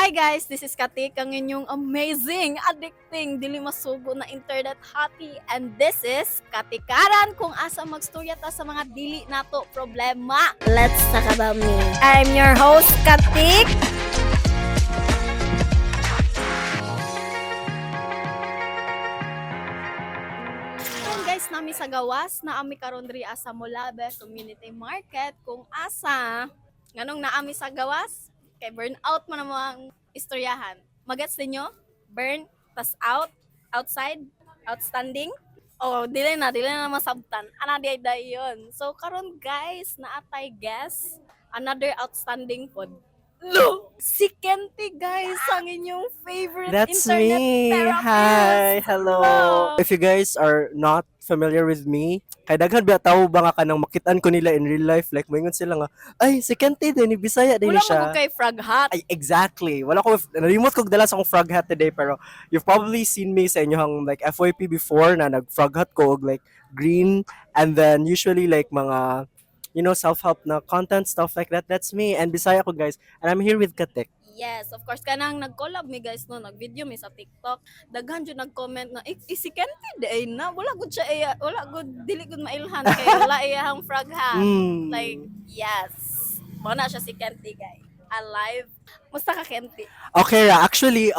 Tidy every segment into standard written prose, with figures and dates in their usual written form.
Hi guys, this is Katik, ang inyong amazing, addicting, dili masugo na internet hottie. And this is Katikaran, kung asa magstorya ta sa mga dili nato problema. Let's talk about me. I'm your host, Katik. Karon guys, nami sa gawas, naami karon diri sa Molave Community Market kung asa nganong naami sa gawas kay burnout man ang mga istoryahan. Magets ninyo? Burn tas out, outside, outstanding. Oh, dili na masabtan. Ana di ay dayon. So karon guys, naatay guest, another outstanding pod. Lo, si Kenty guys, ang inyong favorite That's internet me. therapist. Hi. Hello. Hello. If you guys are not familiar with me, kay daghan ba tawo ba nga kanang makitaan ko nila in real life, like moingon sila nga, "Ay, si Kente din ni Bisaya din Wala siya." man ko kay frog hat. Ay, exactly. Wala ko, nalimot ko dala sa akong frog hat today, pero you've probably seen me sa inyong like FYP before na nag frog hat ko og like green, and then usually like mga self-help na content, stuff like that. That's me, and Bisaya ko guys, and I'm here with Katik. Yes, of course. Kanang nag-collab mi guys no, nag-video mi sa TikTok. Daghan jud nag-comment na eh, si Kenty di ay na wala gud siya iya, wala gud dili gud mailhan kay wala iyahang frog hat. Like yes. Mao na siya si Kenty guys. Alive. Musta ka, Kenty? Okay ra, actually,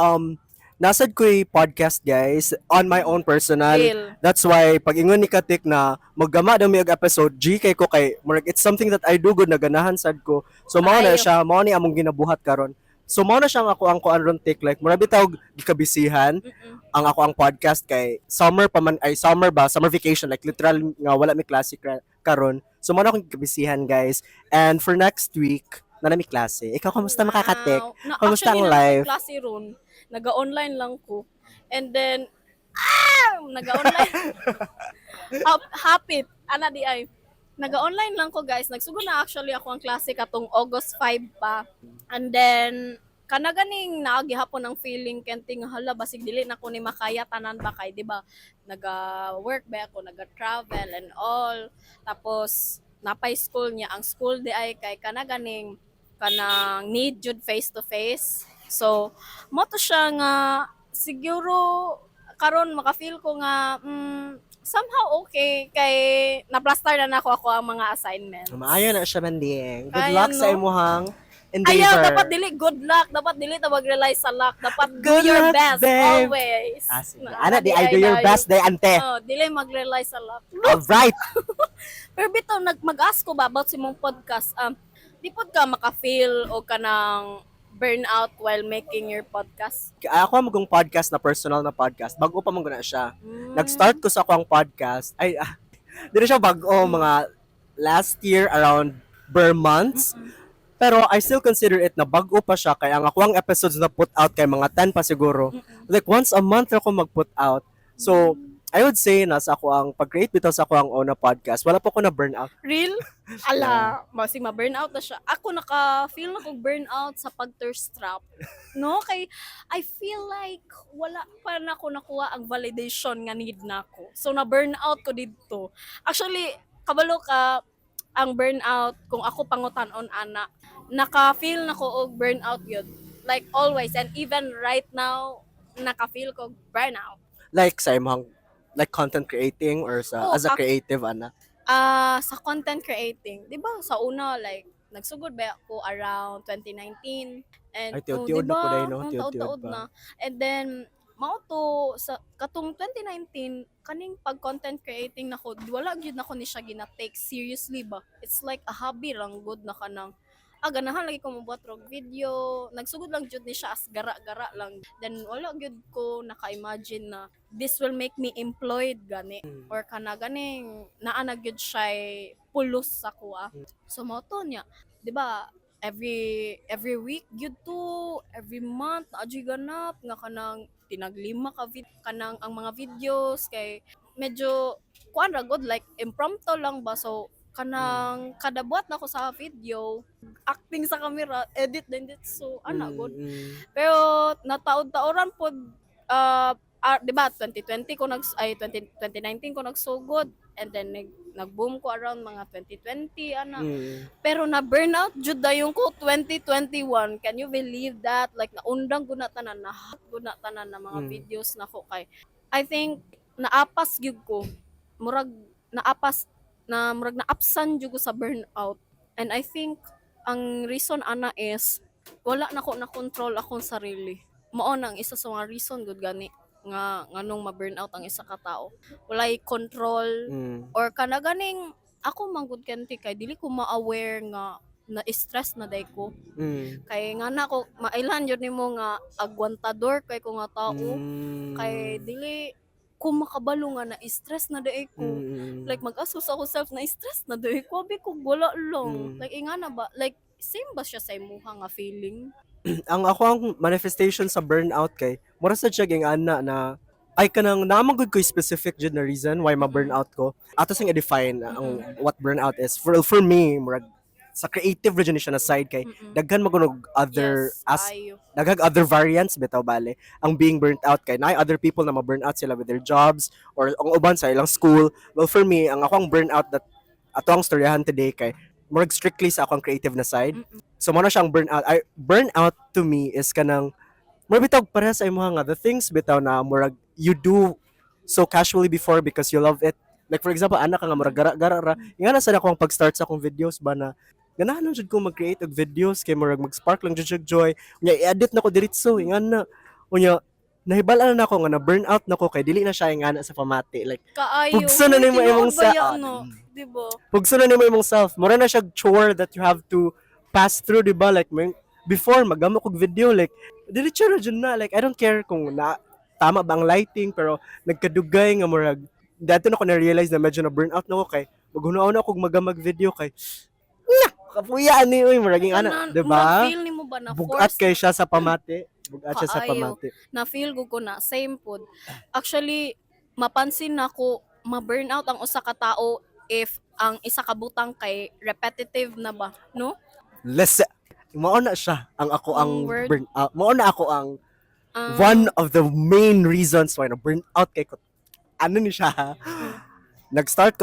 nasad ko'y podcast guys on my own personal. Real. That's why pag ingon ni Katik na maggama daw mi og episode, G kay ko kay murag it's something that I do good, naganahan sad ko. So mao na Ayo. siya, mao ni among ginabuhat karon. So mao na siya ang ako ang kuan ron tik, like murag bitaw gikabisihan ang ako ang podcast kay summer pa man, ay summer ba, summer vacation, like literal nga wala mi klase karon. So mao na akong gikabisihan guys. And for next week na mi klase. Ikaw, kamusta makakatik? Wow. Na, Kamusta actually, ang naa life? klase ron. Naga-online lang ko. And then, naga-online. Hapit. Ana di ay. Naga-online lang ko guys. Nagsugod na actually ako ang klase katong August 5 pa. And then, kana ganing naagihapon ang feeling kenti nga hala basig dili na ko ni makaya tanan ba kay di ba naga-work ba ako, naga-travel and all, tapos napay school niya, ang school di ay kay kana ganing kanang need jud face to face. So mo to siya nga siguro karon maka-feel ko nga somehow okay kay na-plaster na nako ako ang mga assignments. Maayo na siya manding. Good Kaya, luck sa no? imuhang endeavor. Ayaw, dapat dili good luck. Dapat dili ta mag-rely sa luck. Dapat do Good your luck, best babe. always. Ah, sige. Na- Ana, di I do your ay best day, ante. Oh, dili mag-rely sa luck. Alright. Pero bitaw nag mag-ask ko ba about sa imong podcast. Di pod ka maka-feel o kanang burnout while making your podcast? Ako ang magong podcast na personal na podcast. Bago pa man guna siya. Nag-start ko sa ako ang podcast. Ay, di na siya bago, mga last year around ber months. Pero I still consider it na bago pa siya kay ang ako ang episodes na put out kay mga 10 pa siguro. Like once a month ako mag-put out. So, I would say na sa ako ang pag-create bitaw sa ako ang own na podcast, wala pa ko na burnout. Real? Ala, masig ma-burnout na siya. Ako naka-feel na kog burnout sa pag-thirst trap. No? Kay I feel like wala pa na ako nakuha ang validation nga need nako. So na burnout ko didto. Actually, kabalo ka ang burnout kung ako pangutan-on ana, naka-feel na ko og burnout yun. Like always and even right now naka-feel ko og burnout. Like sa imong like content creating or sa Oh, as a creative ana. Ah, sa content creating, 'di ba? Sa una like nagsugod ba ako around 2019 and Ay, oh, tiud-tiud di na ba? po day, no? Ang Tiud-tiud taod-taod pa. na. And then mao to sa katong 2019 kaning pag content creating nako, wala gyud nako ni siya gina-take seriously ba. It's like a hobby lang good na kanang ganahan lagi ko mobuhat og video. Nagsugod lang jud ni siya as gara-gara lang. Then wala gyud ko naka-imagine na this will make me employed gani or kana ganing naa na gyud siya pulos sa kuha. So mao to niya, 'di ba? Every week gyud to, every month naa jud ganap nga kanang tinaglima ka vid kanang ang mga videos kay medyo kuan ra good, like impromptu lang ba, so kanang kada buhat na ko sa video, acting sa camera, edit din dit, so ana good. Pero nataod-taoran pod. ah, 'di ba 2020 ko nag ay 20, 2019 ko nagsugod and then nag-boom ko around mga 2020 ana. Pero na burnout jud dayon ko 2021. Can you believe that? Like naundang guna tanan, na guna tanan na mga videos nako kay I think naapas gyud ko. Murag naapas na, murag naapsan jud ko sa burnout. And I think ang reason ana is wala na ko na control akong sarili. Mao nang isa sa mga reason gud gani nga nganong ma-burnout ang isa ka tao. Walay control or kana ganing ako man gud kenti kay dili ko ma-aware nga na-stress na day ko. Kay nga na ko mailhan yun nimo nga agwantador kay ko nga tao kay dili ko makabalo nga na-stress na day ko. Like mag-asos ako self na stress na day ko, abi ko wala lang. Like ingana ba, like same ba siya sa imuha nga feeling? Ang ako ang manifestation sa burnout kay mura sa siya ging ana na ay kanang naa man gud ko specific jud na reason why ma-burnout ko. Ato sang i-define ang what burnout is. For me, murag sa creative region siya na side kay daghan man gud og other Yes, as ayo. Daghang other variants bitaw. Bale, ang being burnt out kay naay other people na ma-burn out sila with their jobs or ang uban sa ilang school. Well, for me, ang ako ang burnout that ato ang storyahan today kay murag strictly sa akong creative na side. So mo na siyang burnout. Ay, burnout to me is kanang murag bitaw pareha sa imuha nga the things bitaw na murag you do so casually before because you love it. Like for example, ana ka nga murag gara-gara ra nga na sa akong pag-start sa akong videos ba na ganahan lang jud ko mag-create og videos kay murag mag-spark lang jud siya joy. Unya i-edit na ko diretso ingan na. Unya nahibal-an na ako nga na burn out na ko kay dili na siya ingana sa pamati, like Kaayo. pugso na nimo Tinuod imong ba sa yan, ah, no? Di ba? Pugso na nimo imong self. Mura na siya chore that you have to pass through, di ba? Like before magamo kog video, like diretso na jud na. Like I don't care kung na tama ba ang lighting, pero nagkadugay nga murag dito na ko na-realize na medyo na burn out na ko kay maghunaw na ako magamag video kay na kapuya ani oy, murag yung ana, Kanan, di ba? Feel nimo ba na Bugat force kay siya sa pamati, bugat siya sa Kaayo. pamati. Na feel ko na same pod. Actually, mapansin nako ma-burnout ang usa ka tao if ang isa ka butang kay repetitive na ba, no? Less mao na siya ang ako ang Ang word. burn out. Mao na ako ang one of the main reasons why na burn out kay ko. Ano ni siya, nag-start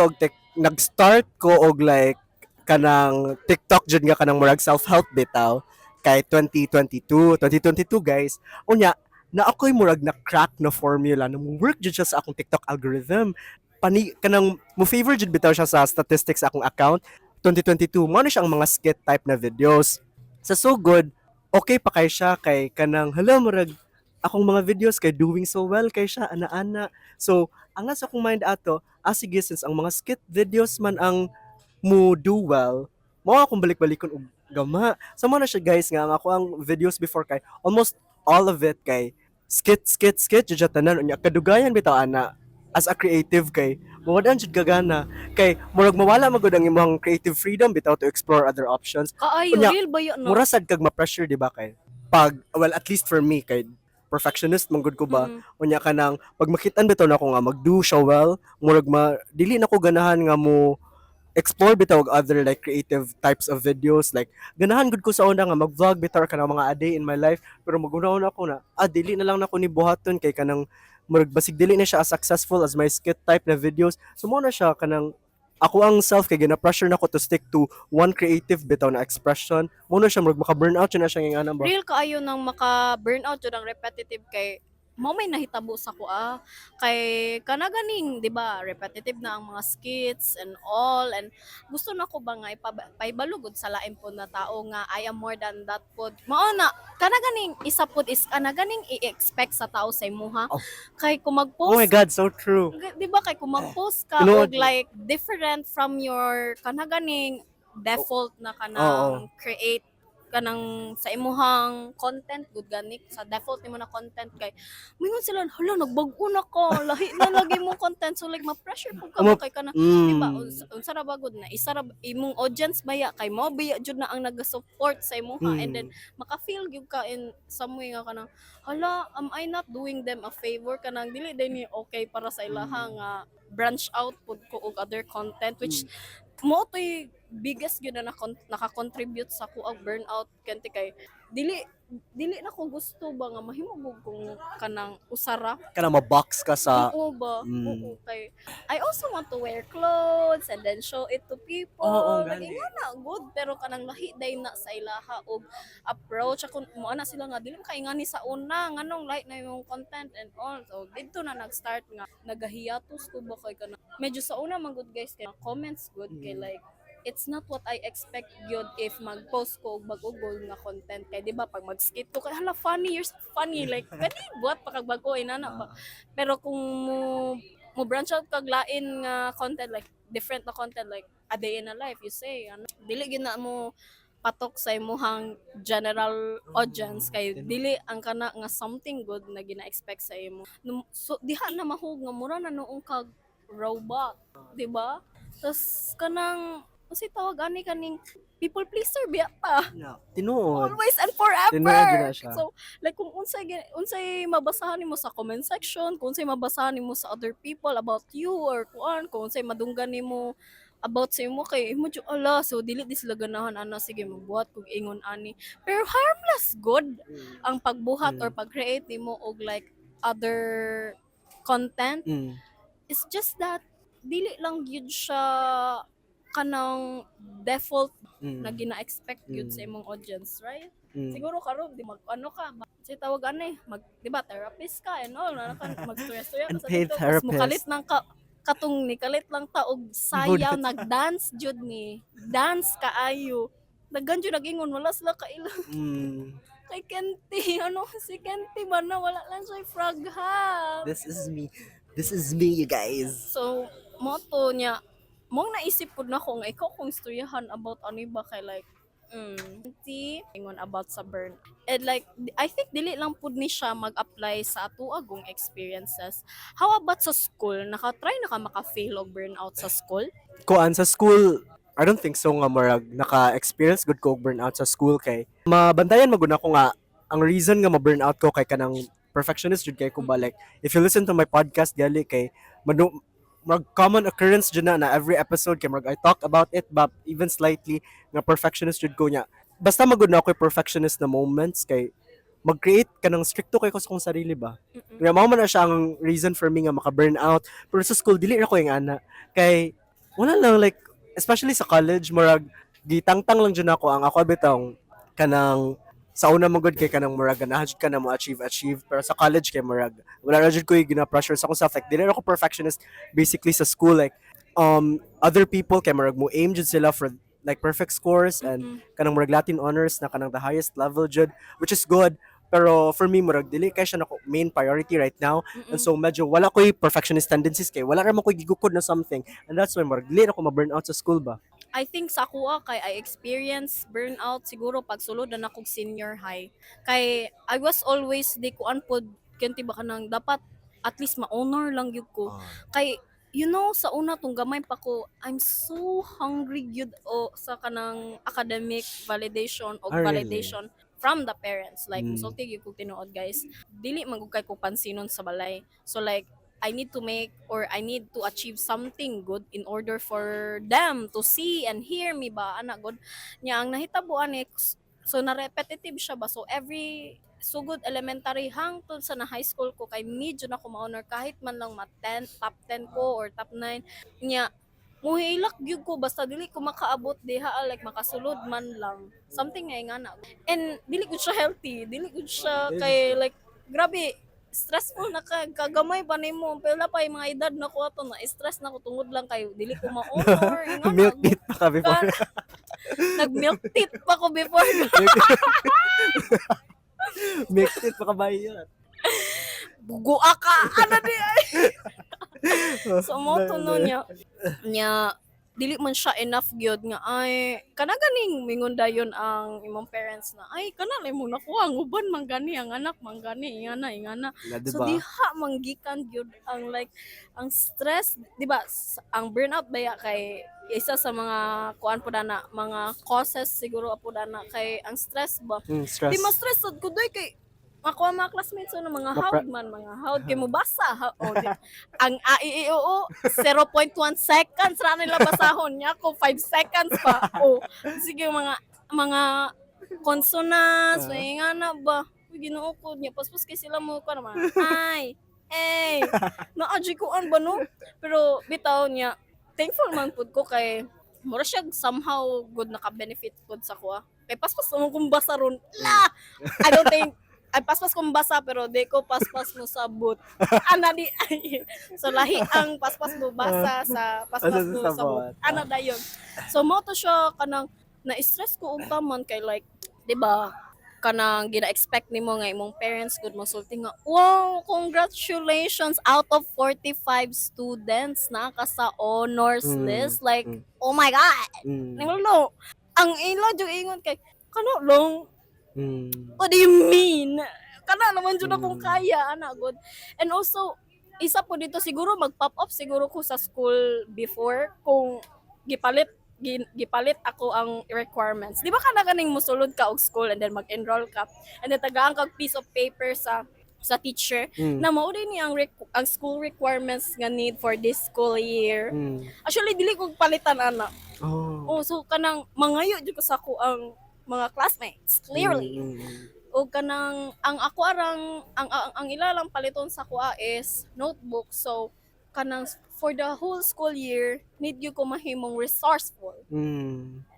ko og like kanang TikTok jud nga kanang murag self-help bitaw kay 2022 2022, guys. Unya na ako'y murag na crack na formula na mo work jud siya sa akong TikTok algorithm pani kanang mo favor jud bitaw siya sa statistics sa akong account. 2022 mo na siya ang mga skit type na videos. Sa sugod okay pa kay siya kay kanang hala, murag akong mga videos kay doing so well kay siya ana-ana. So ang nasa akong mind ato, ah sige, since ang mga skit videos man ang mo do well, mo akong balik-balikon og gama. So mo na siya, guys, nga ang ako ang videos before kay almost all of it kay skit, skit, skit jud siya tanan. Unya kadugayan bitaw ana as a creative kay mawadan jud gagana kay murag mawala magud ang imong creative freedom bitaw to explore other options. Kaayo, Unya, real ba yun, no? mura sad kag ma-pressure, di ba? Kay pag, well, at least for me kay perfectionist man gud ko ba. Unya kanang pag makitan bitaw na ako nga magdo siya well, murag ma dili na ko ganahan nga mo explore bitaw og other like creative types of videos. Like ganahan gud ko sa una nga mag-vlog bitaw kanang mga a day in my life, pero maguna ako na ah dili na lang nako ni buhaton kay kanang murag basig dili na siya as successful as my skit type na videos. So mo na siya kanang ako ang self kay gina pressure na ko to stick to one creative bitaw na expression. Mo na siya murag maka burnout na siya nga ba. Real kaayo nang maka burnout jud ang repetitive kay mo may nahitabo sa ko ah kay kana ganing, di ba, repetitive na ang mga skits and all, and gusto na ko ba nga ipaibalo gud sa lain pod na tao nga I am more than that pod. Mao na kana ganing isa pod is kana ganing i-expect sa tao sa imuha kay kung Oh my mag-post God, so true. Di ba, kay kung mag-post ka Tinuod. og like different from your kana ganing default na kanang create kanang sa imuhang content good gani sa default nimo na content kay moingon sila, "Hala, nagbag-o na ka, lahi na lagi mo content." So like ma-pressure pud ka ba kay kana di ba, unsa ra ba gud na isa ra imong audience baya kay mo baya jud na ang nag-support sa imuha and then maka-feel gyud ka in some way nga kanang hala, am I not doing them a favor? Kanang dili din ni okay para sa ilaha nga branch out pud ko og other content, which mo to'y biggest gyud na naka-contribute sa kuang burnout kenti kay dili Dili na ko gusto ba nga mahimo gud kung kanang usara. Kanang mabox ka sa Oo ba? Oo, kay I also want to wear clothes and then show it to people. Oo, like, gani. Nga na, good. Pero kanang lahi day na sa ilaha og approach. Ako, mo ana sila nga, dili mo kay ngani sa una, nganong lahi na yung content and all. So, dito na nag-start nga, nagahiyatos ko ba kay kanang, medyo sa una man good, guys, kay comments good, kay like, it's not what I expect gyud if mag-post ko og bag-o goal nga content, kay di ba pag mag-skit ko kay, "Hala, funny, you're so funny," like kani buhat pa kag bag-o inana ba. Pero kung mo branch out kag lain nga content, like different na content, like a day in a life, you say ano, dili gyud na mo patok sa imuhang general audience kay dili ang kana nga something good na gina-expect sa imo. So diha na mahug nga mura na noong kag robot, di ba? Tas kanang unsay tawag ani, kaning people pleaser biya pa. Yeah. Tinuod. Always and forever. Tinuod gyud na siya. So, like kung unsay mabasahan nimo sa comment section, kung unsay mabasahan nimo sa other people about you or kuan, kung unsay madunggan nimo about sa imo kay imo jud, ala, so dili di sila ganahan ana, sige magbuhat kog ingon ani. Pero harmless good ang pagbuhat or pag-create nimo og like other content. It's just that dili lang gyud siya kanang default na gina-expect gyud sa imong audience, right? Mm. Siguro karon di mag ano ka, say tawag ano eh, mag, di ba, therapist ka and all, ano ka, magstorya-storya ka And sa paid TikTok, tas therapist. mukalit lang ka katong nikalit lang ta og sayaw, Bunot. Nag-dance jud ni. Dance kaayo. Daghan jud nag-ingon wala sila kaila kay Kenty. Ano si Kenty man na wala lang siya frog ha. This is me. This is me, you guys. So, mao to niya, mong naisip pud nako nga ikaw kong istoryahan about ano ba kay like ti ingon about sa burn. And like I think dili lang pud ni siya mag-apply sa atuagong experiences. How about sa school? Naka-try na ka maka-fail og burnout sa school? Kuan sa school, I don't think so nga murag naka-experience gud ko og burnout sa school kay mabantayan magud ako nga ang reason nga ma-burnout ko kay kanang perfectionist jud kay ko ba. Like, if you listen to my podcast gali kay manu mag common occurrence jud na na every episode kay murag I talk about it ba, even slightly, nga perfectionist jud ko niya. Basta magud na ako perfectionist na moments kay mag-create ka ng stricto kay ko sa akong sarili ba. Kaya mao man na siya ang reason for me nga maka-burn out. Pero sa school, dili ra ko yung ana. Kay, wala lang, like, especially sa college, murag, gitangtang lang dyan ako. Ang ako bitong, kanang, sa una mo gud kay kanang murag ganahan jud ka na mo achieve achieve, pero sa college kay murag wala ra jud ko yung gina-pressure sa akong self. Like, dili ra ako perfectionist basically sa school. Like, other people kay murag mo aim jud sila for like perfect scores and kanang murag Latin honors na kanang the highest level jud, which is good, pero for me murag dili kay siya nako main priority right now. And so medyo wala ko'y perfectionist tendencies kay wala ra man ko'y gigukod na something, and that's why murag dili ra ko ma-burn out sa school ba. I think sa akoa kay I experience burnout siguro pagsulod na nakog senior high. Kay I was always di kuan pod, kenti ba, kanang dapat at least ma-honor lang gyud ko. Kay sa una tong gamay pa ko, I'm so hungry gyud o sa kanang academic validation o Ah, really? validation from the parents. Like musulti gyud kog tinuod, guys. Dili man gud kay ko pansinon sa balay. So like I need to make or I need to achieve something good in order for them to see and hear me ba, ana good nya. Ang nahitabo ani, so na repetitive siya ba. So every sugod elementary hangtod sa na high school ko kay medyo na ko ma-honor kahit man lang ma 10, top 10 ko or top 9 nya, muhilak gyud ko basta dili ko makaabot diha, like makasulod man lang, something nga ingana. And dili gud siya healthy, dili gud siya kay like grabe stressful na ka, kagamay pa nimo, pero pa yung mga edad na ko ato na stress na ko tungod lang kayo dili ko ma-honor ingana. Milk teeth pa ka before. Nag milk teeth pa ko before. Milk teeth pa ka ba yun? Bugua ka, ano di ay. So mo to no niya niya dili man siya enough gyud nga ay kana ganing mingon dayon ang imong parents na ay kana lang mo nakuha, ang uban man gani, ang anak man gani, ingana ingana. Na, So diba? diha manggikan gyud ang like ang stress, di ba? Ang burnout baya kay isa sa mga kuan po na mga causes siguro po na kay ang stress ba. Stress. Di ma stress sad ko doy kay ako ang mga classmates ano, mga hawd man, mga hawd kay mobasa ha, oh, di, ang A, I, I, O, U 0.1 seconds ra nila basahon niya, ako 5 seconds pa. Oh, sige, mga Consonants, may nga na ba? Uy, Ginoo ko niya paspas kay sila mo ka naman. Ay, ay. Naa jud kuan ba, no? Pero bitaw niya, thankful man pud ko kay mura siya somehow good naka-benefit pud sa kuha. Kay paspas naman kong basa ron. La! I don't think ay paspas kong basa pero di ko paspas mo sabot. Ana di ay. So lahi ang paspas mo basa sa paspas Asa mo sa sabot. sabot. Ana dayon. So mo to siya kanang na-stress ko og taman kay like, 'di ba? Kanang gina-expect nimo nga imong parents gud mosulti nga, "Wow, congratulations, out of 45 students na ka sa honors list." Like, oh my God. Nanglo. Ang ila jud ingon kay kano long, what do you mean? Kana naman jud akong kaya, ana good. And also, isa po dito siguro mag-pop up siguro ko sa school before kung gipalit ako ang requirements. Di ba kana kaning musulod ka og school and then mag-enroll ka and then tagaan kag piece of paper sa teacher na mao din ni ang school requirements nga need for this school year? Actually, dili ko palitan ana. Oh. Oh, so kanang mangayo jud ko sa ako ang mga classmates clearly. O kanang ang ako arang ang ila lang paliton sa kuha is notebook. So kanang for the whole school year need you ko mahimong resourceful.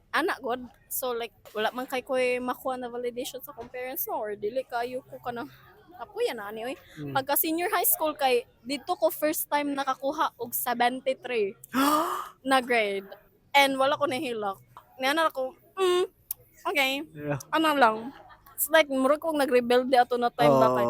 Ana god. So like wala man kay koy makuha na validation sa akong parents, no, or dili kayo ko kanang kapuya na ani oy. Pagka senior high school kay dito ko first time nakakuha og 73 na grade. And wala ko nahilak. Niana ako, okay, ano lang. It's like, murag kong nag-rebelde ato na time ba kay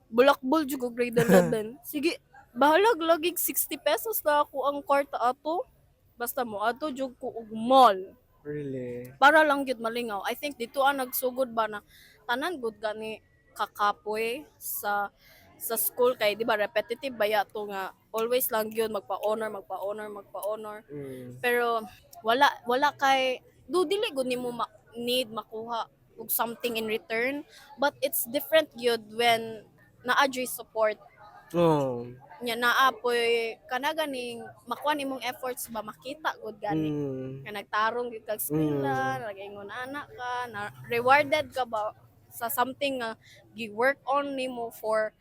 bulakbol jud ko grade 11. Sige, bahalag lagi 60 pesos na ako ang kwarta ato. Basta mo ato jud ko og mall Really? para lang gyud malingaw. I think dito ang nagsugod ba na tanan gud gani kakapoy sa school kay di ba repetitive ba to nga always lang gyud magpa-honor, magpa-honor, magpa-honor. Pero wala wala kay do dili gud nimo need makuha og something in return, but it's different gyud when naa jud support nya naa poy kana ganing makuha nimong efforts ba, makita gud gani nga nagtarong gyud kag eskwela, nagaingon ana ka, na rewarded ka ba sa something nga gi-work on nimo for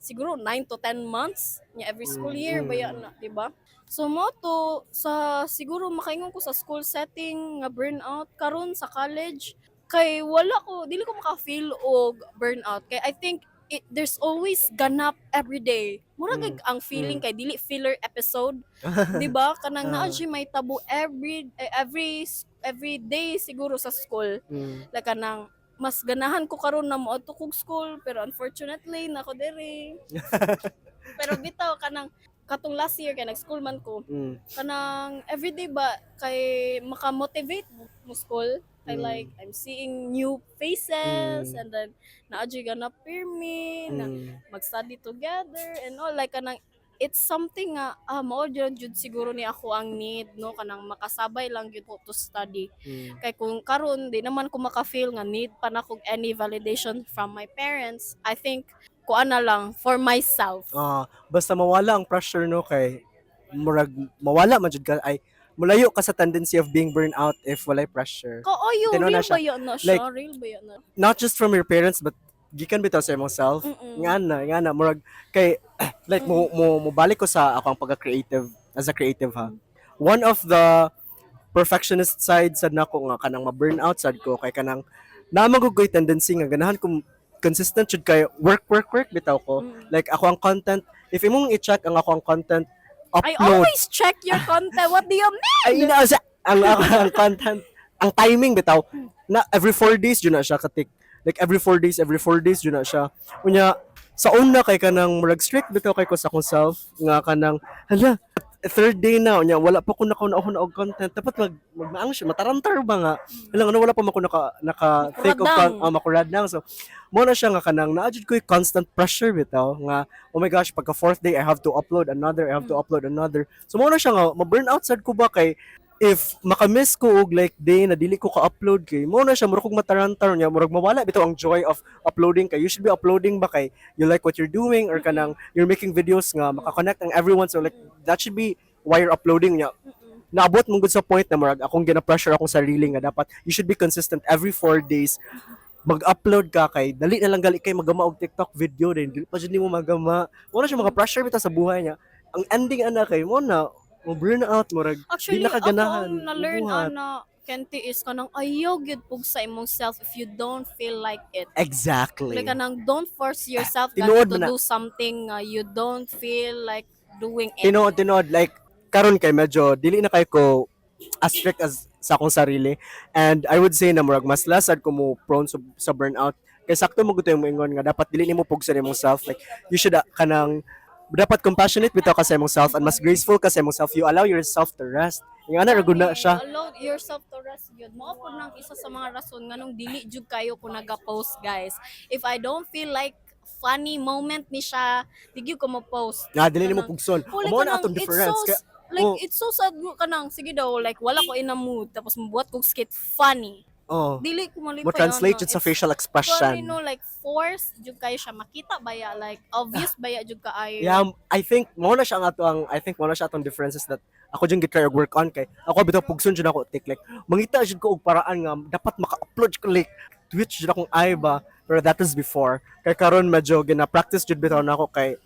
siguro 9 to 10 months nya every school year ba yan na, di ba? So mo to sa siguro makaingon ko sa school setting nga burnout. Karon sa college kay wala ko, dili ko maka-feel og burnout kay I think there's always ganap every day. Mura ang feeling kay dili filler episode, di ba? Kanang naa jud may tabo every day siguro sa school. Like kanang mas ganahan ko karon na moadto kog school pero unfortunately nako diri. Pero bitaw kanang katong last year kay nag-school man ko, kanang everyday ba kay maka-motivate mo school kay like I'm seeing new faces and then naa jud ganap pirmi na mag-study together and all. Like kanang it's something nga mao jud jud siguro ni ako ang need, no, kanang makasabay lang gyud ko to study kay kung karon di naman ko maka-feel nga need pa na kog any validation from my parents. I think kuan na lang for myself. Ah, basta mawala ang pressure, no, kay murag mawala man jud ka ay mulayo ka sa tendency of being burned out if walay pressure. Kaayo. Tinuod na Real siya. ba yun na siya? Like, Real ba yun na? not just from your parents but gikan bitaw sa imong self. Nga na murag kay like mo mobalik ko sa ako ang pagka-creative as a creative ha. One of the perfectionist side sad nako nga kanang ma-burn out sad ko kay kanang naa man gud ko'y tendency nga ganahan ko consistent jud kay work, work, work bitaw ko. Like ako ang content, if imong i-check ang ako ang content I upload always check your content. What do you mean? Ay ina siya ang content, ang timing bitaw na every 4 days jud na siya katik, like every 4 days, every 4 days jud na siya. Unya sa una kay kanang murag strict bitaw kay ko sa akong self nga kanang hala, third day na unya wala pa ko naka na og content, dapat magmaang siya, matarantar ba nga hala ano, wala pa man ko naka think of Makuradang. Makuradang. So mo na siya nga kanang naa jud ko'y constant pressure bitaw nga oh my gosh, pagka fourth day I have to upload another, I have to upload another. So mo na siya nga ma-burn out sad ko ba kay if makamiss ko og like day na dili ko ka-upload kay mo na siya murag kog matarantar niya, murag mawala bitaw ang joy of uploading kay you should be uploading ba kay you like what you're doing or kanang you're making videos nga maka-connect ang everyone. So like that should be why you're uploading niya. Naabot man gud sa point na murag akong gina-pressure akong sarili nga dapat you should be consistent every 4 days mag-upload ka, kay dali na lang gali kay magama og TikTok video din, dili pa jud nimo magama. Wala siya mga pressure bitaw sa buhay niya. Ang ending ana kay mo na mo burn out, murag Actually, di na ka ako ganahan ang na-learn mubuhat. ana, Kenti, is kanang ayaw gyud pugsa imong self if you don't feel like it. Exactly. Like kanang don't force yourself Tinuod gani to man na. do something you don't feel like doing it. Tinuod, tinuod. Like karon kay medyo dili na kay ko as strict as sa akong sarili, and I would say na murag mas less sad ko mo prone sa burnout kay sakto mo gusto yung moingon nga dapat dili nimo pugsan imong self. Like you should kanang dapat compassionate bitaw ka sa imong self and mas graceful ka sa imong self. You allow yourself to rest. Yung ana ra gud na Gani, siya. allow yourself to rest gyud. Mao pud nang isa sa mga rason nganong dili jud kayo ko naga-post, guys. If I don't feel like funny moment ni siya, di gyud ko mo-post. Nga dili nimo Kanang- pugson. Wala Mao na kanang, atong it's difference. so, like, oh. it's so sad mo kanang, sige daw, like, wala ko in a mood, tapos mabuhat kog skit funny. Oh, Dili ko malipay. mo translate ano. jud sa It's facial funny, expression. No, like, force jud kayo siya makita baya, like, obvious baya jud kaayo. Yeah, I think mao na siya ang ato ang I think mao na siya atong differences that ako jud gi-try og work on, kay ako bitaw pugson jud ako tik, like mangita jud ko og paraan nga dapat maka-upload ko, like Twitch jud akong eye ba. Pero that was before. Kay karon medyo gina-practice jud bitaw nako kay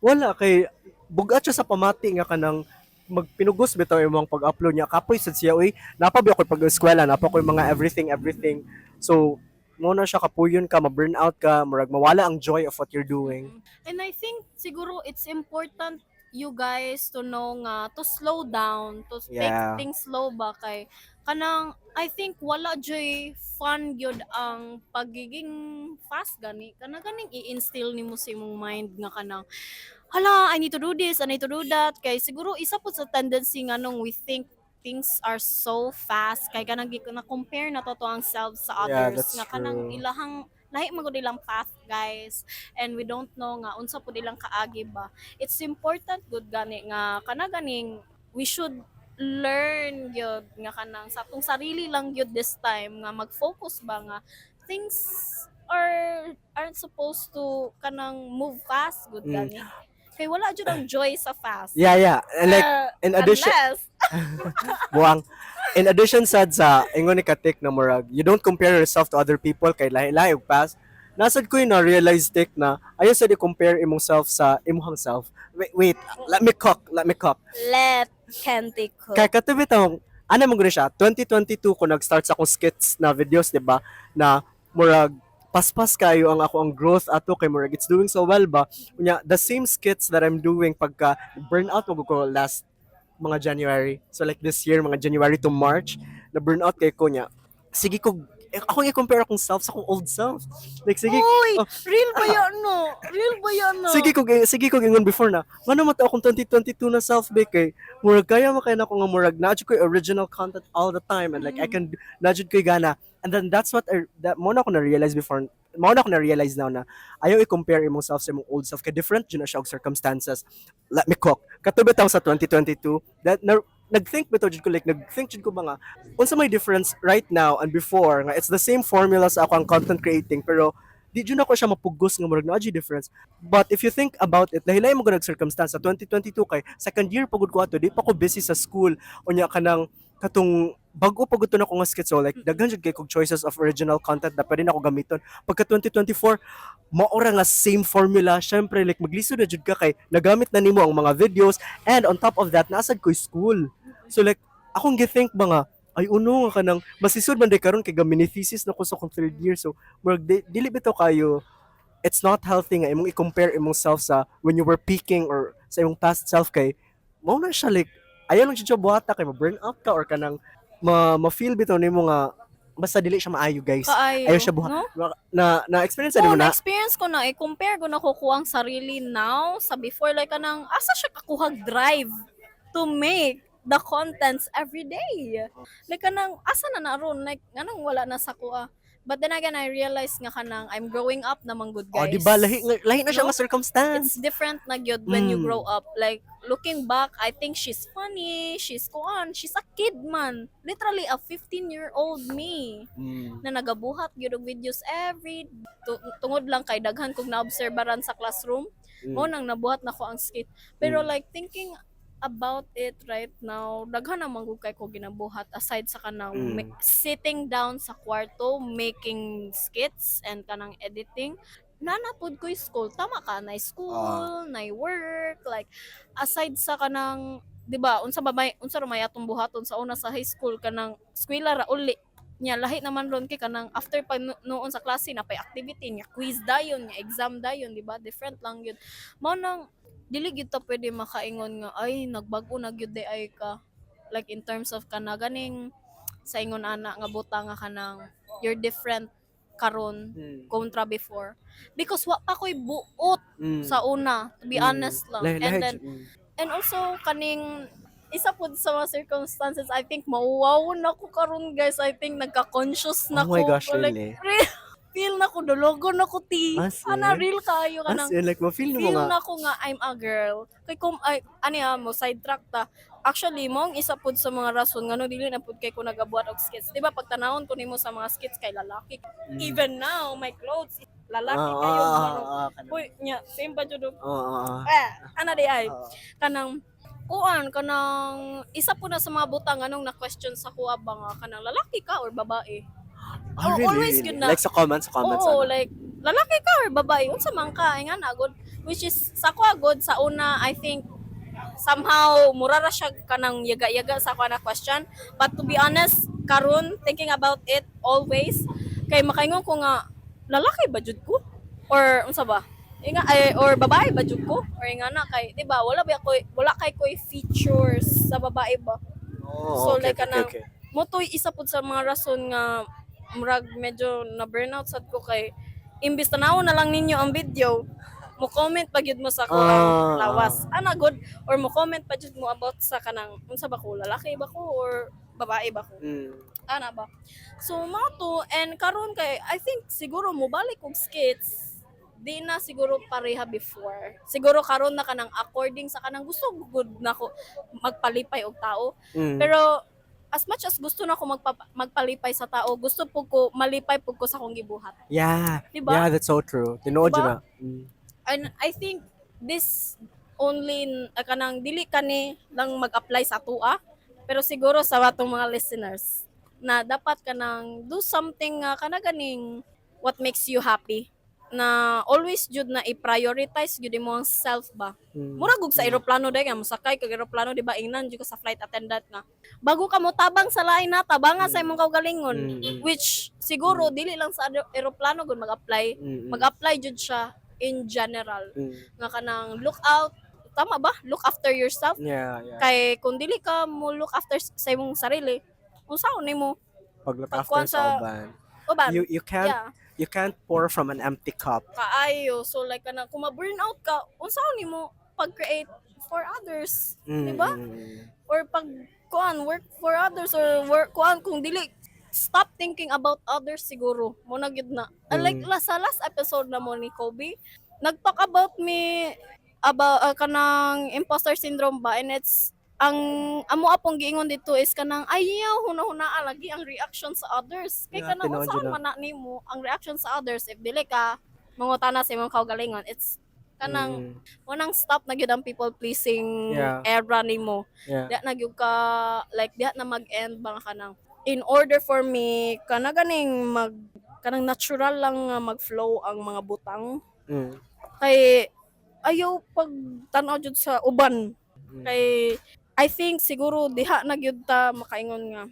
wala kay bugat siya sa pamati nga kanang magpinugos bitaw imong pag-upload niya. Kapoy sad siya uy. Napa ba ako pag eskwela, napa ko mga everything everything. So mo na siya, kapuyon ka, ma-burn out ka, murag mawala ang joy of what you're doing. And I think siguro it's important, you guys, to know nga to slow down, to take things slow ba, kay kanang I think wala joy fun gyud ang pagiging fast gani. Kana ganing i-instill nimo sa imong mind nga kanang hala, I need to do this, I need to do that, kay siguro isa po sa tendency nga nung we think things are so fast kay kanang na compare na to ang self sa Yeah, others that's nga kanang true. ilahang lahi man gud ilang path, guys, and we don't know nga unsa pud ilang kaagi ba. It's important gud gani nga kana ganing we should learn gyud nga kanang sa atong sarili lang gyud this time nga mag-focus ba nga things aren't supposed to kanang move fast gud gani, kay wala jud ang joy sa fast. Yeah. And like in addition Unless buang in addition sad sa ingon ni Katik na murag you don't compare yourself to other people kay lahi-lahi og path. Nasad ko yung na-realize tik na ayaw sad i-compare imong self sa imong self. Wait, wait, let me cook, let me cook. Let Kenty cook. Kay kato bitong ana man gud siya, 2022 ko nag-start sa akong skits na videos, di ba? Na murag paspas kayo ang ako ang growth ato kay murag it's doing so well ba. Unya the same skits that I'm doing, pagka burnout mo ko last mga January. So like this year, mga January to March, na burnout kay ko niya. Sige ko ako i-compare akong self sa akong old self. Like sige Uy, oh. Real ba yan, no? Real ba yan, no? Sige ko ingon before na ngano man to akong 2022 na self ba, kay murag kaya mo kay nako nga murag naa jud ko original content all the time and like I can naa jud ko gana. And then that's what I, that mo na ako na realize before, mo na ako na realize now na ayaw i-compare imong self sa imong old self kay different jud na siya og circumstances. Let me cook. Kato bitaw sa 2022 that na, nag-think bitaw jud ko, like nag-think jud ko mga unsa may difference right now and before nga it's the same formula sa ako ang content creating, pero di jud ako siya mapugos nga murag naa jud difference. But if you think about it, lahi mo nag circumstance sa 2022 kay second year pa gud ko ato, di pa ko busy sa school. Unya kanang katong bag-o pa gud to nako nga skit, so like daghan jud kay kog choices of original content na pwede na ako gamiton. Pagka 2024, maora nga same formula, syempre like maglisod na jud ka kay nagamit na nimo ang mga videos, and on top of that nasad ko'y school. So like akong gi-think ba nga ay uno nga kanang masisud man day karon kay mini thesis na ko sa akong third year. So murag dili bitaw kayo, it's not healthy nga imong i-compare imong self sa when you were peaking or sa imong past self, kay mao na siya, like ayaw lang siya buhata kay ma-burn out ka or kanang ma ma-feel bitaw nimo nga basta dili siya maayo, guys. Kaayo, Ayaw siya buhat. No? Na na experience Oo, mo na? Na-experience ko na. I-compare ko na ko ang sarili now sa before. Like, kanang, asa siya kakuhag drive to make the contents every day? Like, kanang, asa na naron? Like, anong wala na sa kuha? But then again, I realized nga kanang, I'm growing up naman good, Oh, guys. di ba lahi lahi na siya No? nga circumstance. It's different na gyud when you grow up. Like, looking back, I think she's funny, she's kuan, she's a kid man. Literally, a 15-year-old me na nagabuhat gyud og videos every tungod lang kay daghan kog naobserbaran sa classroom, mo nang nabuhat nako ang skit. Pero like thinking about it right now, daghan naman gud kay ko ginabuhat aside sa kanang sitting down sa kwarto, making skits and kanang editing. Naa na pud ko'y school. Tama ka, na school, na work, like aside sa kanang, 'di ba, unsa ba may unsa ra may atong buhaton sa una sa high school, kanang eskwela ra uli nya. Lahi naman ron kay kanang after pa noon sa klase na pay activity nya, quiz dayon nya, exam dayon, di ba? Different lang yun. Mao nang dili gyud ta pwede makaingon nga ay nagbag-o na gyud diay ka, like in terms of kana ganing sa ingon ana nga butang nga kanang you're different karon kontra before, because wa pa ko'y buot sa una, to be honest lang. Lahi, And lahi, then and also kaning isa pud sa mga circumstances, I think mauwaw na ko karon, guys. I think nagka-conscious na Oh my ko. gosh, Like, really? Real, feel na ko dologo na ko ti. As Ana, in? real kayo As kanang in, like, ma-feel mo feel nga. na ko nga I'm a girl. Kay kung ay ani ha, mo sidetrack ta. Actually, mao ang isa pud sa mga rason ngano dili na pud kay ko nagabuhat og skits. Di ba pag tanawon ko nimo sa mga skits kay lalaki. Even now, my clothes lalaki kayo. Ano. Uy, nya same pa jud og eh, ana di ay kanang kuan, kanang isa po na sa mga butang anong na question sa kuha ba nga kanang lalaki ka or babae. Ah, Oh, really, always really? gyud na. Like sa comments, Oo, ano? like lalaki ka or babae, unsa man ka, ay nga na good. Which is sa kuha good sa una, I think somehow mura ra siya kanang yaga-yaga sa kuha na question. But to be honest, karon thinking about it always kay makaingon ko nga lalaki ba jud ko or unsa ba? Inga ay or babae ba jud ko? Or nga na kay di ba wala ba ko, wala kay ko'y features sa babae ba? Oh, So, okay, like, kanang- Mao to'y isa pud sa mga rason nga murag medyo na burnout sad ko kay imbis tanaw na lang ninyo ang video, mo comment pa gyud mo sa ko ang lawas ana good or mo comment pa gyud mo about sa kanang unsa ba ko, lalaki ba ko or babae ba ko, ana ba. So mao to. And karon kay I think siguro mo balik og skits, di na siguro pareha before. Siguro karon na kanang according sa kanang gusto gud nako magpalipay og tao, pero as much as gusto na ako magpalipay sa tao, gusto po ko malipay po ko sa akong gibuhat. Diba? Yeah, that's so true. Tinuod Diba? jud na. And I think this only kanang dili kani lang mag-apply sa atua, pero siguro sa atong mga listeners na dapat kanang do something nga kana ganing what makes you happy, na always jud na i-prioritize jud mo ang self ba. Murag og sa eroplano dai nga mosakay kag eroplano, di ba, ingnan jud ka sa flight attendant nga bago ka mo tabang sa lain na tabanga sa imong kaugalingon, which siguro dili lang sa eroplano gud mag-apply, mag-apply jud siya in general nga kanang look out, tama ba, look after yourself. Yeah. Kay kung dili ka mo look after sa imong sarili, unsaon nimo Pag look after pagkuan sa uban. Uban? You can't you can't pour from an empty cup. Kaayo. So like kanang kung ma-burn out ka, unsaon nimo pag-create for others, diba? Or pag kuan work for others or work kuan kung dili, stop thinking about others siguro mo na gyud na. Like sa last episode na mo ni Kobe, nag-talk about me about kanang imposter syndrome ba, and it's ang amo apong giingon dito is kanang ayaw huna-hunaa lagi ang reaction sa others kay Yeah, kanang tinuod unsaon jud na. man na nimo ang reaction sa others if dili ka mangutana sa imong kaugalingon. It's kanang unang stop na gyud ang people pleasing era nimo. Diha na gyud ka, like diha na mag-end ba nga kanang in order for me kana ganing mag kanang natural lang nga mag-flow ang mga butang kay ayaw pag tan-aw jud sa uban kay I think siguro diha na gyud ta makaingon nga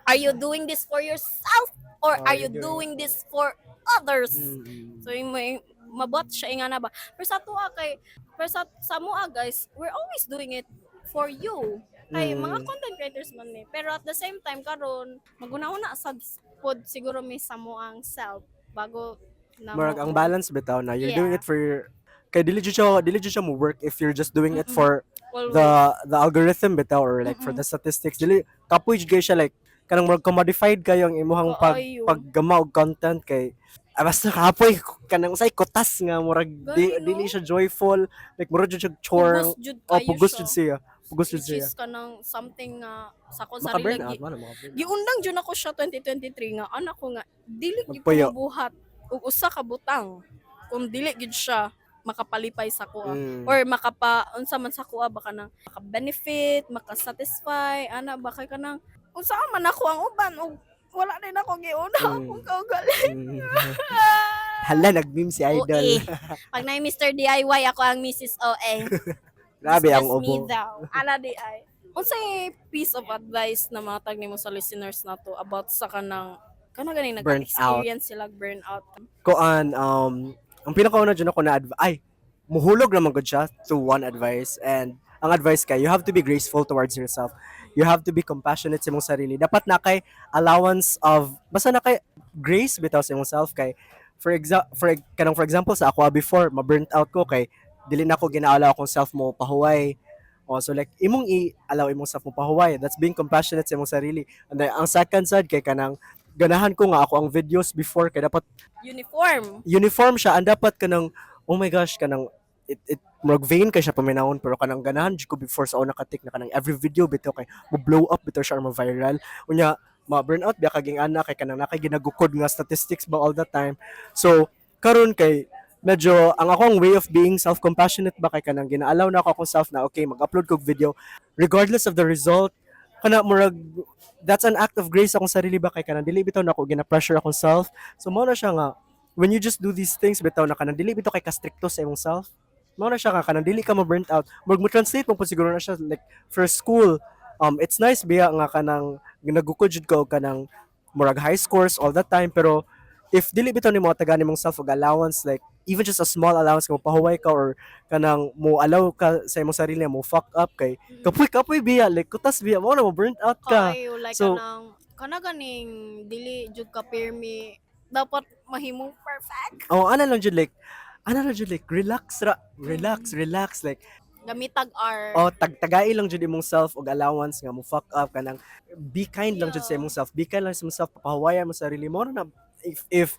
are you doing this for yourself or Or are you you doing doing this for others? So yung may mabuhat siya nga na ba. Pero sa tuwa kay pero sa mua, guys, we're always doing it for you. Kay mga content creators man ni. Pero at the same time karon maguna-una sad pod siguro may sa ang self bago na Murag ang balance bitaw na you're doing it for your kay dili jud siya mo work if you're just doing it for Always. the algorithm bitaw or like for the statistics. Dili kapoy jud kayo siya, like kanang murag commodified kayo ang imuhang pag Kaayo. paggama og content kay basta kapoy kanang usay kutas nga murag di, Gani, no? dili siya joyful, like murag jud siya chore. Pugos jud Oh, kayo pugos siya. Jud siya, pugos jud Which siya. is kanang something nga sa akong Maka burn sarili out man, maka burn out. giundang jud ako siya 2023 nga anak ko nga dili gyud ko Magpuyo. mabuhat og usa ka butang kung dili gyud siya makapalipay sa akoa or makapa unsa man sa akoa ba, kanang maka-benefit, maka-satisfy ana ba, kay kanang unsa man ako ang uban ug wala din ako giuna akong kaugalingon. Hala, nag-meme si Idol. OA. Pag na Mr. DIY, ako ang Mrs. OA. Grabe It's ang just me ubo. daw. Ana di ay. Unsay piece of advice na matag nimo sa listeners nato about sa kanang kana ganing Burnt out. nag-experience sila burnout? Kuan, ang pinakauna dyan ako na ay, muhulog naman gud siya to one advice, and ang advice kay, you have to be graceful towards yourself. You have to be compassionate sa imong sarili. Dapat na kay allowance of, basta na kay grace bitaw sa imong self kay for kanang for example sa ako before ma-burnt out ko kay dili na ako gina-allow akong self mo pahuway. Oh, so like imong i-allow imong self mo pahuway. That's being compassionate sa imong sarili. And then, ang second side kay kanang ganahan ko nga ako ang videos before kay dapat Uniform. Uniform siya, ang dapat kanang, oh my gosh, kanang it murag vain kay siya paminawon, pero kanang ganahan jud ko before sa una katik na kanang every video bitaw kay mo blow up bitaw siya or mo viral. Unya ma burn out biya kaging ana kay kanang nakay ginagukod nga statistics ba all the time. So karon kay medyo ang akong way of being self-compassionate ba kay kanang gina-allow na ako akong self na okay, mag-upload kog video regardless of the result. Kana murag that's an act of grace akong sarili ba kay kanang dili bitaw na ako gina-pressure akong self. So mao na siya nga when you just do these things bitaw na kanang dili bitaw kay kastrikto sa imong self, mao na siya nga kanang dili ka ma-burnt out. Murag mo translate mo po siguro na siya like for school. It's nice biya nga kanang nagukod jud ka og kanang murag high scores all the time, pero if dili bitaw nimo tagaan nimong self og allowance, like even just a small allowance nga pahuway ka or kanang mo allow ka sa imong sarili mo fuck up kay kapoy kapoy biya, like kutas biya mo na mo burnt out ka. Kayo like kanang kana ganing dili jud ka pirmi dapat mahimong perfect. Oh, ana lang jud, like ana lang jud, like relax ra, relax, relax, like Gamitag R. Oh, tagtagai lang jud imong self og allowance nga mo fuck up. Kanang be kind lang jud sa imong self. Be kind lang sa imong self, papahuwayan mo sarili mo na if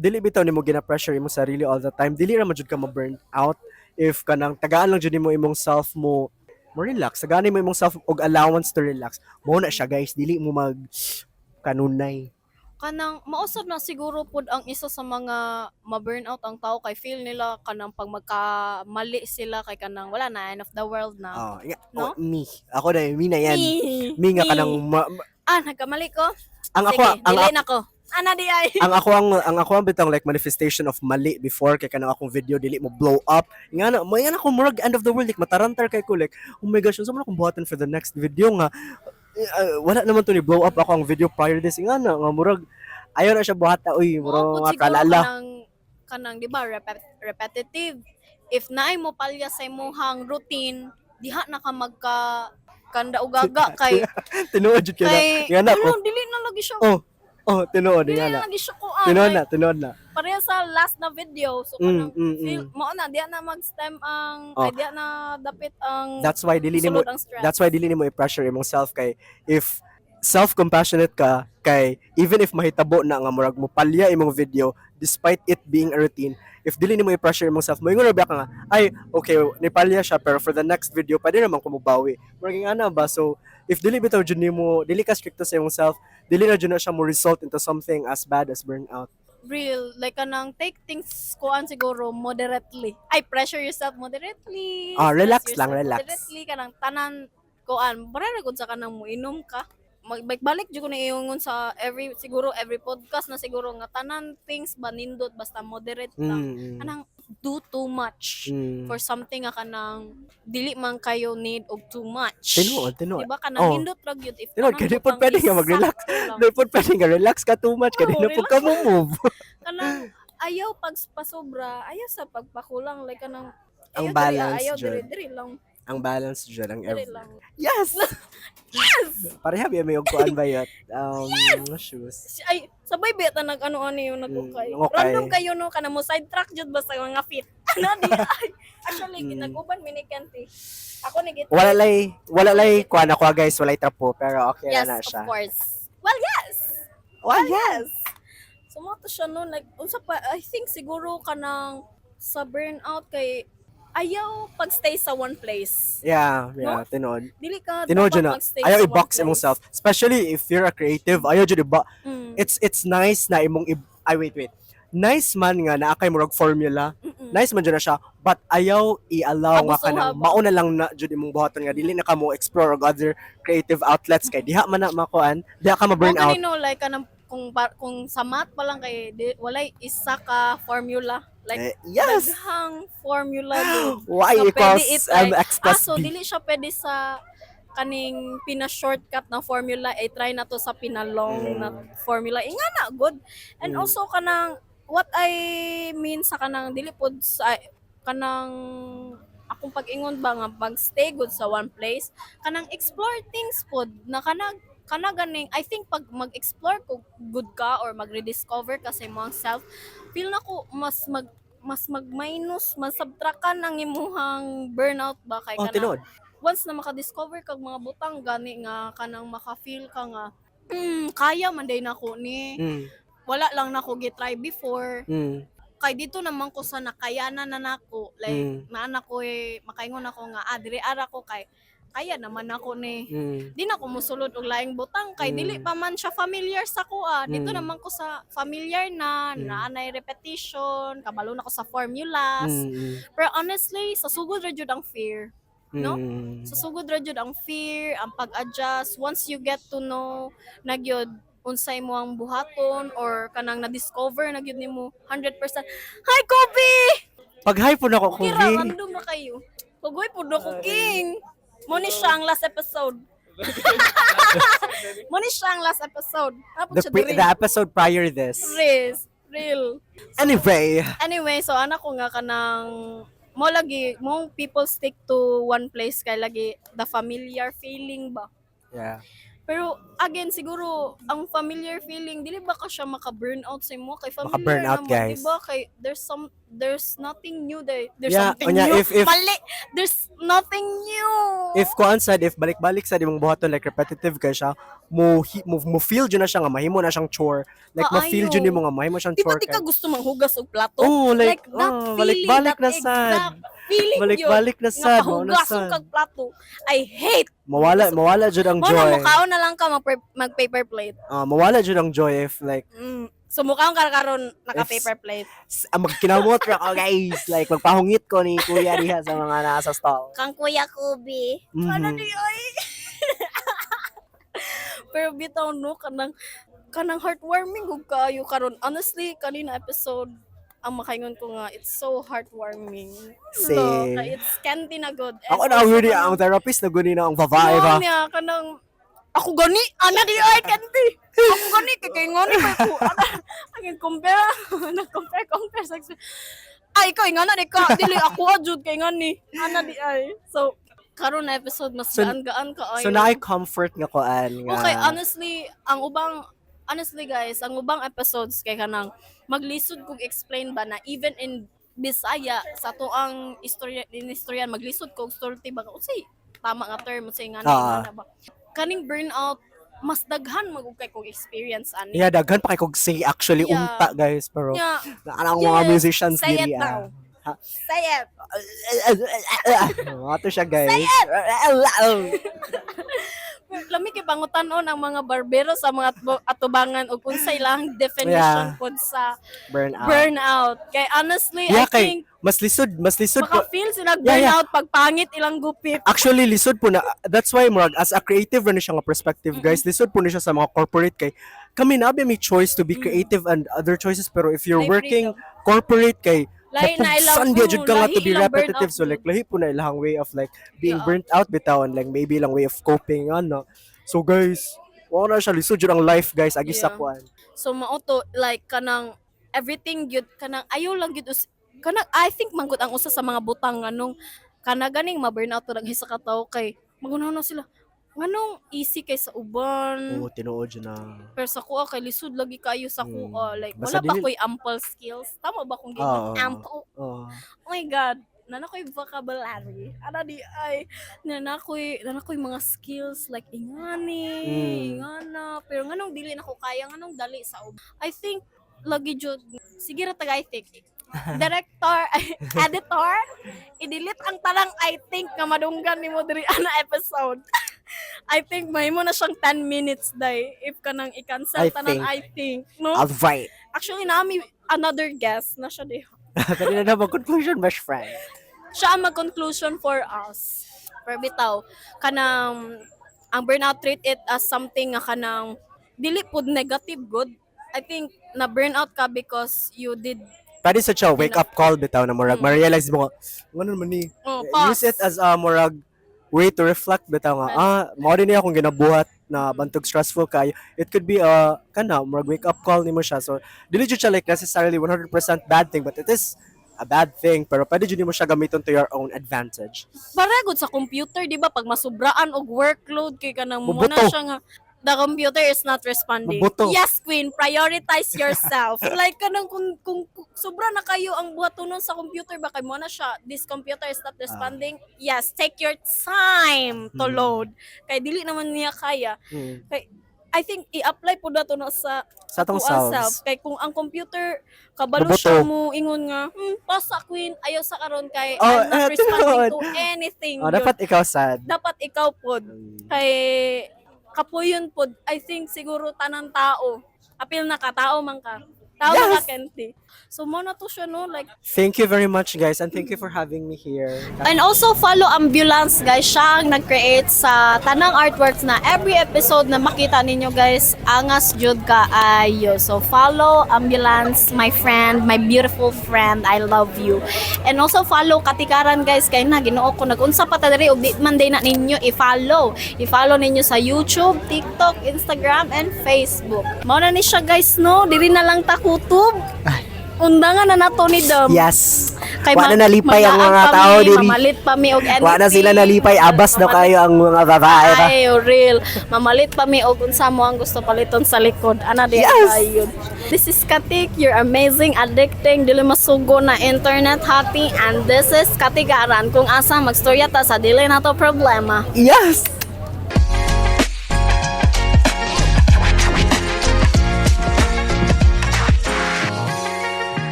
dili bitaw nimo gina-pressure imong sarili all the time, dili ra man jud ka ma-burn out. If kanang tagaan lang jud nimo imong self mo mo relax, tagaan nimo imong self og allowance to relax. Mo na siya, guys, dili mo mag kanunay. Kanang mausab na siguro pod ang isa sa mga ma-burnout ang tao kay feel nila kanang pag magkamali sila kay kanang wala na, end of the world na. Oh, nga, No? oh, me. Ako na, me na yan. Me. Me nga Me. kanang Ah, nagkamali ko. Ang ako Sige, ang dili na ko. Ana di ay. Ang ako ang bitang like manifestation of mali before kay kanang akong video dili mo blow up nga na mo nga na ako murag end of the world, like matarantar kay ko, like oh my gosh, unsa man akong buhaton for the next video nga wala naman to ni blow up ako ang video prior this? Nga na nga murag ayaw na siya buhata, uy, murag Mao pud mga siguro kalala. Kanang kanang di ba repetitive. If naay mo palya sa imong routine, diha na ka magka kanda ugaga kay Tinuod jud kay na kay nga na ko. ano, dili na lagi siya. Oh, tinuod Dili nga na na. lagi siya kuan. Tinuod Like, na, tinuod na. Pareha sa last na video. So kanang feel mao na diha na mag-stem ang ay diha na dapit ang That's why dili nimo sulod ang stress. That's why dili nimo i-pressure imong self kay if self-compassionate ka kay even if mahitabo na nga murag mo palya imong video despite it being a routine, if dili nimo i-pressure imong self, moingon ra ba ka nga, "Ay, okay, nipalya siya, pero for the next video pwede naman ko mobawi," murag ana ba. So if dili bitaw jud nimo, dili ka stricto sa imong self, dili na jud na siya mo result into something as bad as burnout. Real, like kanang take things kuan siguro moderately, ay, pressure yourself moderately, Ah, stress relax lang, yourself relax. moderately. Kanang tanan kuan bara ra gud sa kanang moinom ka. Magbalik jud ko na iungon sa every siguro every podcast na siguro nga tanan things ba nindot basta moderate lang. Kanang do too much for something nga kanang dili man kayo need og too much. Tinuod, tinuod. Diba kanang Oh. nindot ra gyud if Tinuod, kanang kay di pod butang pwede nga mag-relax. isakto lang. Di pod pwede nga relax ka too much kay di Oo, na pod ka mo move. Kanang ayaw pagpasobra, ayaw sa pagpakulang, like kanang Ang ayaw diri, balance ayaw jud. diri, diri lang. Ang balance jud ang Diri every lang. Yes! Yes! Pareha ba may og kuan ba yot? Shoes. Ay, sabay ba ta nag ano ano yung nag-ukay. Nag-ukay. Random kayo no, kana mo sidetrack jud basta mga fit. Ano di ay. Actually, nag-uban mi ni Kenti. Ako ni git. Wala lay kuan ako, guys, walay trapo, pero okay Yes, na na of siya. course. Well, yes. Well, yes. So mo to siya no, like unsa pa, I think siguro kanang sa burnout kay ayaw pagstay sa one place. Yeah, tinuod. Dili ka Tinuod dapat jud na. magstay Ayaw sa one i-box imong place. self, especially if you're a creative. Ayaw jud i It's nice na imong ay, wait, wait. Nice man nga naa kay murag formula. Nice man jud na siya, but ayaw i-allow nga Abusuha kanang ba? Mauna lang na jud imong buhaton nga dili na ka mo explore og other creative outlets kay diha man na makuan, diha ka ma-burn Mo out. Kanino, like kanang kung sa math pa lang kay di, walay isa ka formula, like Eh, yes. daghang formula do. Y So, pwede equals i-try. mx plus Ah, so b. dili siya pwede sa kaning pina-shortcut na formula, eh try na to sa pina-long na formula. Eh, nga na good. And also kanang what I mean sa kanang dili pod sa kanang akong pag-ingon ba nga pag-stay good sa one place, kanang explore things pod na kanang kana ganing I think pag mag-explore ko good ka or mag-rediscover ka sa imong self, feel na ko mas mag-minus, mas subtract ka ng imuhang burnout ba kay Oh, kanang tinuod. Once na makadiscover kag mga butang gani nga kanang maka-feel ka nga kaya man day nako ni, wala lang nako gi-try before kay dito naman ko sa nakayanan na nako, like naa na ko eh, makaingon ako nga ah diri ara ko kay kaya naman ako ni, di na ko musulod og laing butang kay dili pa man siya familiar sa kuha. Dito naman ko sa familiar na, naanay repetition, kabalo na ko sa formulas. Pero honestly, sa sugod ra jud ang fear, no? Mm. Sa sugod ra jud ang fear, ang pag-adjust. Once you get to know na gyud unsay mo ang buhaton or kanang na-discover na gyud nimo 100%. Hi, Kobe! Pag-hi po na ko, Kira, Kobe. Random na kayo. Pugoy po ko, King. Mo ni siya ang last episode. Mo ni siya ang last episode. Tapos siya diri. The episode prior this. Riz, real. Anyway, Anyway, so anak ko nga kanang mo lagi mo people stick to one place kay lagi the familiar feeling ba. Pero again, siguro ang familiar feeling dili ba ka siya maka-burn out sa imo kay familiar Maka-burn out, naman, guys. di ba? Kay there's nothing new there. There's Yeah, something unya, new. if Mali. There's nothing new. If kuan sad, if balik-balik sa imong buhaton, like repetitive kay siya, mo feel jud na siya nga mahimo na siyang chore. Like ma-feel Kaayo. Jud nimo nga mahimo siyang Di ba chore di ka kay. gusto manghugas og plato? Oh, like, That oh, feeling, balik-balik that na sad. exact feeling yun. Balik-balik na Nga sad, mao na pahugason sad. kag plato. I hate. Mawala jud ang Mo na joy. mukaon na lang ka mag paper plate. Ah, mawala jud ang joy if like So mukaon ka karon naka paper plate. Magkinamot ra ko, guys. Like magpahungit ko ni kuya diha sa mga nasa stall. Kang Kuya Kobe. Ano di ay? Pero bitaw no, kanang heartwarming gud kaayo karon. Honestly, kanina episode ang makaingon ko nga it's so heartwarming. Say. No, kay it's candy na good. And Ako na also really kanang- ang therapist na guni na ang babae No, ba. niya, kanang ako gani, ana di ay candy. Ako gani kay kay ngoni pa ko. Ana, ang compare, nag-compare compare sa ay ikaw ingana di ka, dili ako adjud kay ngani. Ana di ay. So karon na episode mas gaan-gaan ka ay. So naay comfort nga kuan nga. Okay, honestly, ang ubang honestly guys, ang ubang episodes kay kanang maglisod kog explain ba na even in Bisaya sa to ang istorya in istorya maglisod kog storty ba unsay tama nga term, unsay nga nga ba kaning burnout, mas daghan magug kay kog experience ani. Yeah, daghan pa kay kog say actually unta guys, pero Nya, naa ang mga Yes, musicians say diri it ah. now. Say it. Ato siya, guys. Lami kay pangutan-on ang mga barbero sa mga atubangan og unsay lang definition pod sa Burnout. Burnout. Kay honestly, Yeah, I kay think mas lisod po. maka-feel sila burnout pag pangit ilang gupit. Actually, lisod po na, that's why murag as a creative ra ni siya nga perspective, guys. Lisod po ni siya sa mga corporate kay kami na may choice to be creative and other choices, pero if you're May working corporate kay Lahi na ilang mapugsan di jud ka nga to be lahi ilang repetitive, burnout so like lahi po na ilang way of like being burnt out bitaw and like maybe ilang way of coping ano. So guys, wala na siya, lisod jud ang life, guys, agi sa kuan. So mao to, like kanang everything gyud kanang ayaw lang gyud kanang I think manggod ang usa sa mga butang nganong kana ganing ma-burnout to lang isa ka tawo kay magunaw na sila nganong easy kay sa uban. Oo, tinuod jud na. Pero sa kuha kay lisod lagi kayo sa kuha, like Basta wala pa dili- ko'y ample skills. Tama ba kung Oo. giingon ample? Oo. Oh my God, nana ko'y vocabulary. Ana di ay, nana ko'y mga skills like ingani, ingana. Pero nganong dili na ko kaya, nganong dali sa ub. I think lagi jud sige ra taga I think. Director, ay, editor, i-delete ang tanang "I think" nga madunggan nimo diri ana episode. I think mahimo na siyang 10 minutes day if kanang i-cancel I tanan think. "I think," no? Alright. Actually, nami another guest na siya di. Pwede na mag-conclusion, best friend. Siya ang mag-conclusion for us. Pero bitaw, kanang ang burnout, treat it as something nga kanang dili pud negative good. I think na burnout ka because you did Pwede sa siya wake up call bitaw na murag ma-realize mo ngano man ni. Oh, pause. Use it as a murag way to reflect bitaw nga mao din niya akong ginabuhat na bantog stressful kay it could be a kana murag wake up call nimo siya. So dili jud siya like necessarily 100% bad thing, but it is a bad thing, pero pwede jud nimo siya gamiton to your own advantage. Para gud sa computer, di ba, pag masubraan og workload kay kanang mo na Mubuto. Siya nga the computer is not responding. Mubuto. Yes, queen, prioritize yourself. Like kanang kung sobra na kayo ang buhatonon sa computer ba, kay mo na siya, this computer is not responding. Yes, take your time to load. Kay dili naman niya kaya. I think i-apply po nato na sa Sa atong atuang selves. self. Kay kung ang computer kabalo Mubuto. siya mo ingon nga, pasa queen, ayaw sa karon kay Oh, I'm not responding tinuod. to anything." Oh, Yun. dapat ikaw sad. Dapat ikaw pod kay kapuyon pod. I think siguro tanang tao apil na ka, tao man ka, tao man ka, Kenti. So mo na to siya, no, like Thank you very much, guys, and thank you for having me here. And also follow Ambulance, guys. Siya ang nag-create sa tanang artworks na every episode na makita ninyo, guys. Angas jud kaayo. So follow Ambulance, my friend, my beautiful friend. I love you. And also follow Katikaran, guys, kay na Ginoo ko, nagunsa pa ta diri og di man day na ninyo i-follow. I-follow ninyo sa YouTube, TikTok, Instagram and Facebook. Mao na ni siya, guys, no. Diri na lang ta kutob. Undangan na nato ni Dom. Yes. Kay Wa na nalipay ang magaang mga pa tao mi, diri. mamalit pa mi og anything. Wa na sila nalipay, abas na kayo ang mga babae ba. Ay, real. Mamalit pa mi og unsa mo ang gusto paliton sa likod. Ana di Yes! ayun. This is Katik, your amazing, addicting, dili masugo na internet hottie, and this is Katigaran, kung asa magstorya ta sa dili nato problema. Yes.